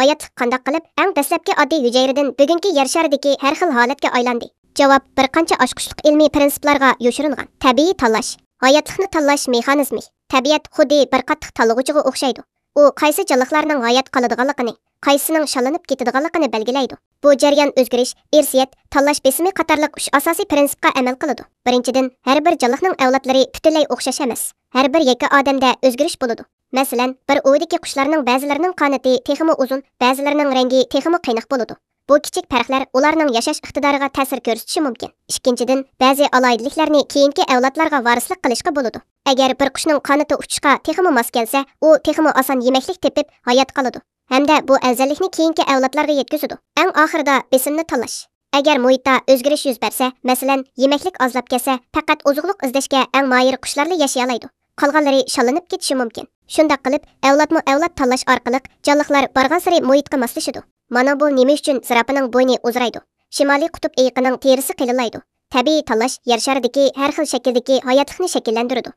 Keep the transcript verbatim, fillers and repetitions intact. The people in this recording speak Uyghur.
ھاياتلىق قانداق قىلىپ ئەڭ دەسلەپكى ئاددىي ھۈجەيرىدىن بۈگۈنكى يەر شارىدىكى ھەر خىل ھالەتكە ئايلاندى؟ جاۋاب بىر قانچە ئاچقۇچلۇق ئىلمىي پىرىنسىپلارغا يوشۇرۇنغان. تەبىئىي تاللاش، ھاياتلىقنى تاللاش مېخانىزمى. تەبىئەت خۇددى بىر قاتتىق تاللىغۇچىغا ئوخشايدۇ. ئۇ قايسى جانلىقلارنىڭ ھايات قالىدىغانلىقىنى، قايسىسىنىڭ شاللىنىپ كېتىدىغانلىقىنى بەلگىلەيدۇ. بۇ جەريان ئۆزگىرىش، ئىرسىيەت، تاللاش بېسىمى قاتارلىق ئۈچ ئاساسىي پىرىنسىپقا ئەمەل قىلىدۇ. بىرىنچىدىن، ھەر بىر جانلىقنىڭ ئەۋلادلىرى پۈتۈنلەي ئوخشاش ئەمەس. ھەر بىر يەككە ئادەمدە ئۆزگىرىش بولىدۇ. مەسىلەن، بىر ئۇۋىدىكى قۇشلارنىڭ بەزىلىرىنىڭ قانىتى تېخىمۇ ئۇزۇن، بەزىلىرىنىڭ رەڭگى تېخىمۇ قېنىق بولىدۇ. بۇ كىچىك پەرقلەر ئۇلارنىڭ ياشاش ئىقتىدارىغا تەسىر كۆرسىتىشى مۇمكىن. ئىككىنچىدىن، بەزى ئالاھىدىلىكلەرنى كېيىنكى ئەۋلادلارغا ۋارىسلىق قىلىشقا بولىدۇ. ئەگەر بىر قۇشنىڭ قانىتى ئۇچۇشقا تېخىمۇ ماس كەلسە، ئۇ تېخىمۇ ئاسان يېمەكلىك تېپىپ ھايات قالىدۇ ھەمدە بۇ ئەۋزەللىكنى كېيىنكى ئەۋلادلارغا يەتكۈزىدۇ. ئەڭ ئاخىرىدا بېسىمنى تاللاش. ئەگەر مۇھىتتا ئۆزگىرىش يۈز بەرسە، مەسىلەن، يېمەكلىك ئازلاپ كەتسە، پەقەت ئوزۇقلۇق ئىزدەشكە ئەڭ ماھىر قۇشلارلا ياشىيالايدۇ. قالغانلىرى شاللىنىپ كېتىشى مۇمكىن. شۇنداق قىلىپ، ئەۋلادمۇ ئەۋلاد تاللاش ئارقىلىق جانلىقلار بارغانسېرى مۇھىتقا ماسلىشىدۇ. مانا بۇ نېمە ئۈچۈن زىراپىنىڭ بوينى ئۇزىرايدۇ، شىمالىي قۇتۇپ ئېيىقىنىڭ تېرىسى قېلىنلايدۇ. تەبىئىي تاللاش يەر شارىدىكى ھەر خىل شەكىلدىكى ھاياتلىقنى شەكىللەندۈرىدۇ.